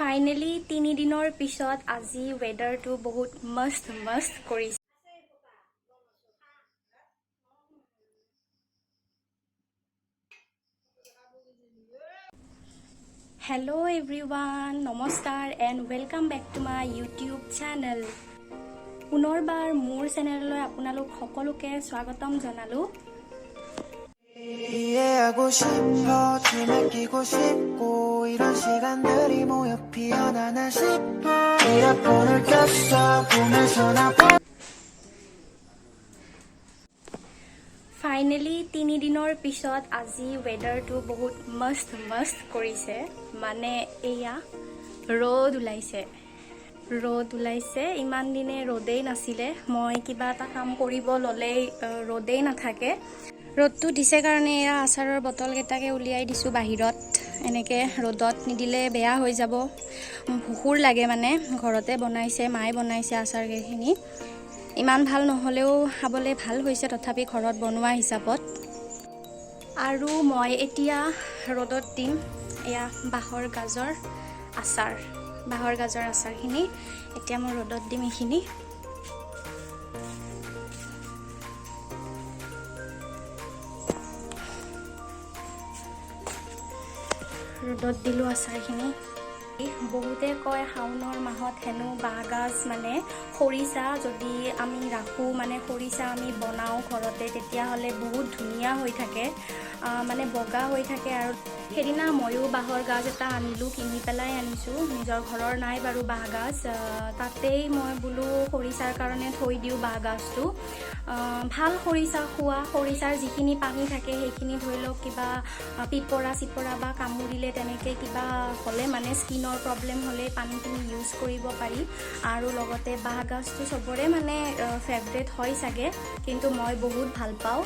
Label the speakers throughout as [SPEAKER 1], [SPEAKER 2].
[SPEAKER 1] Finally 3 দিনৰ পিছত আজি ৱেডাৰটো বহুত মস্ত মস্ত কৰিছে। হেল্ল' এভৰিৱান, নমস্কাৰ and welcome back to my YouTube channel. পুনৰবাৰ মোৰ চেনেললৈ আপোনালোক সকলোকে স্বাগতম জনালোঁ।
[SPEAKER 2] 이해하고 싶어, 춤에 끼고 싶고 이런 시간들이 모여 피어나나 싶어. 이어폰을 꼈어. 꿈에서 나
[SPEAKER 1] finally 3 দিনৰ পিছত আজি ৱেডাৰটো বহুত মস্ত মস্ত কৰিছে। মানে এয়া ৰ'দ ওলাইছে, ৰ'দ ওলাইছে। ইমান দিনে ৰ'দেই নাছিলে। মই কিবা এটা কাম কৰিব ল'লেই ৰ'দেই নাথাকে। ৰ'দটো দিছে কাৰণে এয়া আচাৰৰ বটলকেইটাকে উলিয়াই দিছোঁ বাহিৰত। এনেকৈ ৰ'দত নিদিলে বেয়া হৈ যাব, ভুকুৰ লাগে। মানে ঘৰতে বনাইছে, মায়ে বনাইছে আচাৰকেইখিনি। ইমান ভাল নহ'লেও খাবলৈ ভাল হৈছে তথাপি, ঘৰত বনোৱা হিচাপত। আৰু মই এতিয়া ৰ'দত দিম এয়া বাঁহৰ গাজৰ আচাৰ। বাঁহৰ গাজৰ আচাৰখিনি এতিয়া মই ৰ'দত দিম। এইখিনি ৰ'দত দিলোঁ আচাৰখিনি। বহুতে কয় শাওনৰ মাহত হেনো বাঁহগাজ, মানে খৰিচা যদি আমি ৰাখোঁ, মানে খৰিচা আমি বনাওঁ ঘৰতে, তেতিয়াহ'লে বহুত ধুনীয়া হৈ থাকে, মানে বগা হৈ থাকে। আৰু সেইদিনা ময়ো বাঁহৰ গাজ এটা আনিলোঁ, কিনি পেলাই আনিছোঁ। নিজৰ ঘৰৰ নাই বাৰু বাঁহগাজ। তাতেই মই বোলো খৰিচাৰ কাৰণে থৈ দিওঁ বাঁহগাজটো। ভাল খৰিচা খোৱা খৰিচাৰ যিখিনি পানী থাকে, সেইখিনি ধৰি লওক কিবা পিপৰা চিপৰা বা কামুৰিলে, তেনেকৈ কিবা হ'লে, মানে স্কিনৰ প্ৰব্লেম হ'লে পানীখিনি ইউজ কৰিব পাৰি। আৰু লগতে বাঁহগাজটো চবৰে মানে ফেভৰেট হয় চাগে, কিন্তু মই বহুত ভাল পাওঁ।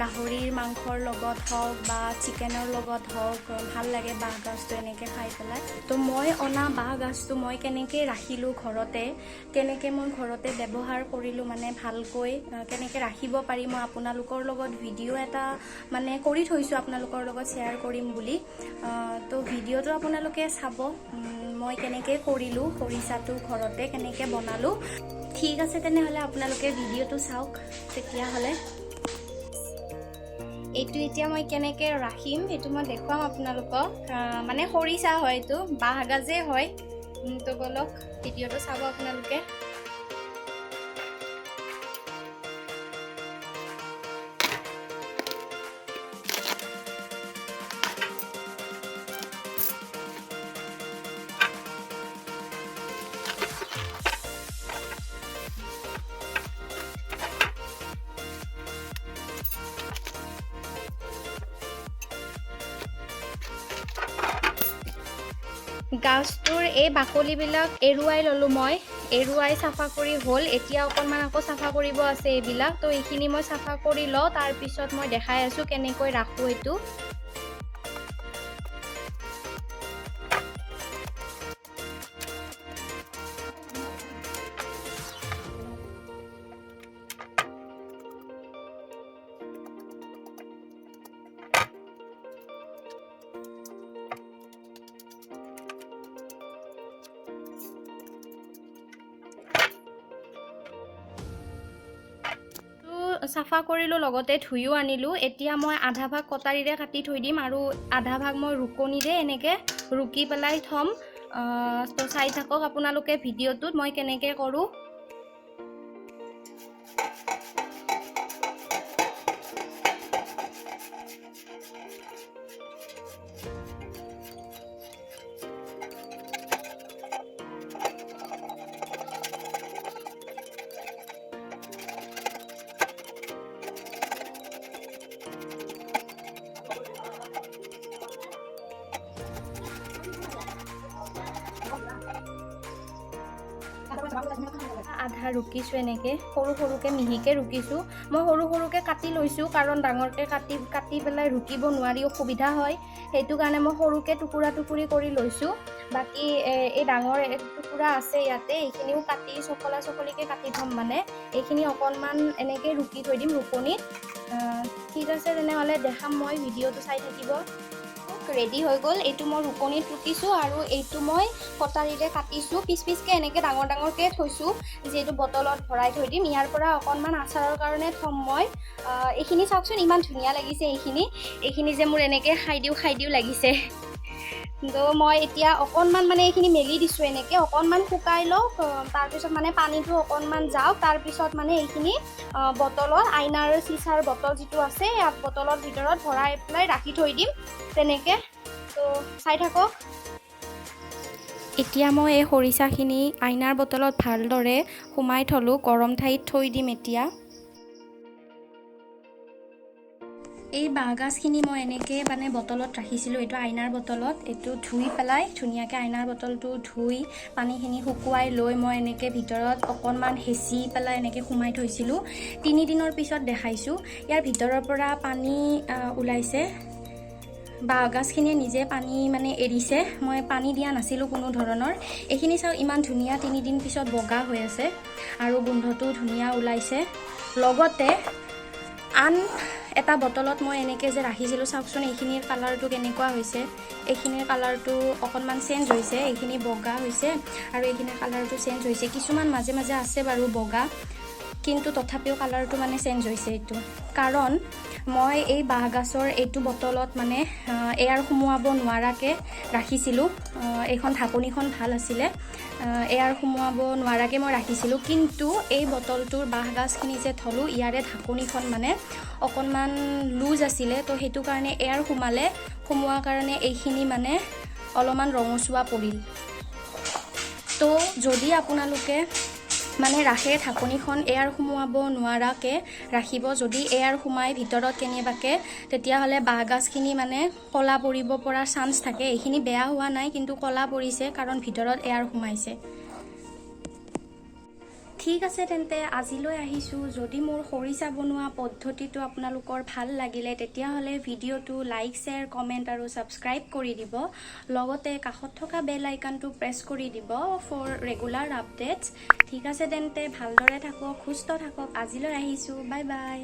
[SPEAKER 1] গাহৰিৰ মাংসৰ লগত হওক বা চিকেনৰ লগত হওক, ভাল লাগে বাঁহগাজটো এনেকৈ খাই পেলাই। তো মই অনা বাঁহগাজটো মই কেনেকৈ ৰাখিলোঁ ঘৰতে, কেনেকৈ মই ঘৰতে ব্যৱহাৰ কৰিলোঁ, মানে ভালকৈ কেনেকৈ ৰাখিব পাৰি, মই আপোনালোকৰ লগত ভিডিঅ' এটা মানে কৰি থৈছোঁ, আপোনালোকৰ লগত শ্বেয়াৰ কৰিম বুলি। তো ভিডিঅ'টো আপোনালোকে চাব, মই কেনেকৈ কৰিলোঁ, খৰিচাটো ঘৰতে কেনেকৈ বনালোঁ। ঠিক আছে, তেনেহ'লে আপোনালোকে ভিডিঅ'টো চাওক তেতিয়াহ'লে। এইটো এতিয়া মই কেনেকৈ ৰাখিম, সেইটো মই দেখুৱাম আপোনালোকক। মানে খৰিচা হয়, এইটো বাঁহগাজেই হয়। তো ব'লক, ভিডিঅ'টো চাব আপোনালোকে। গাজটোৰ এই বাকলিবিলাক এৰুৱাই ল'লোঁ মই। এৰুৱাই চাফা কৰি হ'ল। এতিয়া অকণমান আকৌ চাফা কৰিব আছে এইবিলাক। তো এইখিনি মই চাফা কৰি লওঁ, তাৰপিছত মই দেখাই আছোঁ কেনেকৈ ৰাখোঁ এইটো। চাফা কৰিলোঁ, লগতে ধুইও আনিলোঁ। এতিয়া মই আধা ভাগ কটাৰীৰে কাটি থৈ দিম আৰু আধা ভাগ মই ৰুকনিৰে এনেকৈ ৰুকি পেলাই থ'ম। তো চাই থাকক আপোনালোকে ভিডিঅ'টোত মই কেনেকৈ কৰোঁ। আধা ৰুকিছোঁ, এনেকৈ সৰু সৰুকৈ মিহিকৈ ৰুকিছোঁ। মই সৰু সৰুকৈ কাটি লৈছোঁ, কাৰণ ডাঙৰকৈ কাটি কাটি পেলাই ৰুকিব নোৱাৰি, অসুবিধা হয়। সেইটো কাৰণে মই সৰুকৈ টুকুৰা টুকুৰি কৰি লৈছোঁ। বাকী এই ডাঙৰ এক টুকুৰা আছে ইয়াতে, এইখিনিও কাটি চকলা চকলিকৈ কাটি থ'ম। মানে এইখিনি অকণমান এনেকৈ ৰুকি থৈ দিম ৰুকনিত। ঠিক আছে, তেনেহ'লে দেখাম মই, ভিডিঅ'টো চাই থাকিব। ৰেডি হৈ গ'ল। এইটো মই ৰুকনিত ৰুকিছোঁ আৰু এইটো মই কটাৰীৰে কাটিছোঁ, পিচ পিচকৈ এনেকৈ ডাঙৰ ডাঙৰকৈ থৈছোঁ, যিহেতু বটলত ভৰাই থৈ দিম। ইয়াৰ পৰা অকণমান আচাৰৰ কাৰণে থ'ম মই। এইখিনি চাওকচোন, ইমান ধুনীয়া লাগিছে এইখিনি। এইখিনি যে মোৰ এনেকৈ খাই দিওঁ খাই দিওঁ লাগিছে। তো মই এতিয়া অকণমান মানে এইখিনি মেলি দিছোঁ, এনেকৈ অকণমান শুকাই লওক, তাৰপিছত মানে পানীটো অকণমান যাওক, তাৰপিছত মানে এইখিনি বটলত, আইনাৰ চিচাৰ বটল যিটো আছে, ইয়াত বটলৰ ভিতৰত ভৰাই পেলাই ৰাখি থৈ দিম তেনেকৈ। তো চাই থাকক। এতিয়া মই এই খৰিচাখিনি আইনাৰ বটলত ভালদৰে সোমাই থ'লোঁ, গৰম ঠাইত থৈ দিম। এতিয়া এই বাঁহগাজখিনি মই এনেকৈ মানে বটলত ৰাখিছিলোঁ, এইটো আইনাৰ বটলত। এইটো ধুই পেলাই ধুনীয়াকৈ আইনাৰ বটলটো ধুই পানীখিনি শুকুৱাই লৈ মই এনেকৈ ভিতৰত অকণমান হেঁচি পেলাই এনেকৈ সোমাই থৈছিলোঁ। 3 দিনৰ পিছত দেখাইছোঁ, ইয়াৰ ভিতৰৰ পৰা পানী ওলাইছে। বাঁহগাজখিনিয়ে নিজে পানী মানে এৰিছে, মই পানী দিয়া নাছিলোঁ কোনো ধৰণৰ। এইখিনি চাওক, ইমান ধুনীয়া 3 দিন পিছত বগা হৈ আছে আৰু গোন্ধটো ধুনীয়া ওলাইছে। লগতে আন এটা বটলত মই এনেকৈ যে ৰাখিছিলোঁ, চাওকচোন এইখিনিৰ কালাৰটো কেনেকুৱা হৈছে। এইখিনিৰ কালাৰটো অকণমান চেঞ্জ হৈছে, এইখিনি বগা হৈছে আৰু এইখিনিৰ কালাৰটো চেঞ্জ হৈছে। কিছুমান মাজে মাজে আছে বাৰু বগা, কিন্তু তথাপিও কালাৰটো মানে চেঞ্জ হৈছে এইটো। কাৰণ মই এই বাঁহগাজৰ এইটো বটলত মানে এয়াৰ সোমোৱাব নোৱাৰাকৈ ৰাখিছিলোঁ। এইখন ঢাকনিখন ভাল আছিলে, এয়াৰ সোমোৱাব নোৱাৰাকৈ মই ৰাখিছিলোঁ। কিন্তু এই বটলটোৰ বাঁহগাজখিনি যে থলোঁ, ইয়াৰে ঢাকনিখন মানে অকণমান লুজ আছিলে, তো সেইটো কাৰণে এয়াৰ সোমালে। সোমোৱাৰ কাৰণে এইখিনি মানে অলপমান ৰঙচুৱা পৰিল। তো যদি আপোনালোকে মানে ৰাখে, ঢাকনিখন এয়াৰ সোমোৱাব নোৱাৰাকৈ ৰাখিব। যদি এয়াৰ সোমাই ভিতৰত কেনেবাকৈ, তেতিয়াহ'লে বাঁহগাজখিনি মানে ক'লা পৰিব পৰাৰ চান্স থাকে। এইখিনি বেয়া হোৱা নাই, কিন্তু ক'লা পৰিছে কাৰণ ভিতৰত এয়াৰ সোমাইছে। ঠিক আছে তেন্তে, আজিলৈ আহিছোঁ। যদি মোৰ খৰিচা বনোৱা পদ্ধতিটো আপোনালোকৰ ভাল লাগিলে, তেতিয়াহ'লে ভিডিঅ'টো লাইক, শ্বেয়াৰ, কমেণ্ট আৰু ছাবস্ক্ৰাইব কৰি দিব। লগতে কাষত থকা বেল আইকনটো প্ৰেছ কৰি দিব ফৰ ৰেগুলাৰ আপডেটছ। ঠিক আছে তেন্তে, ভালদৰে থাকক, সুস্থ থাকক। আজিলৈ আহিছোঁ, বাই বাই।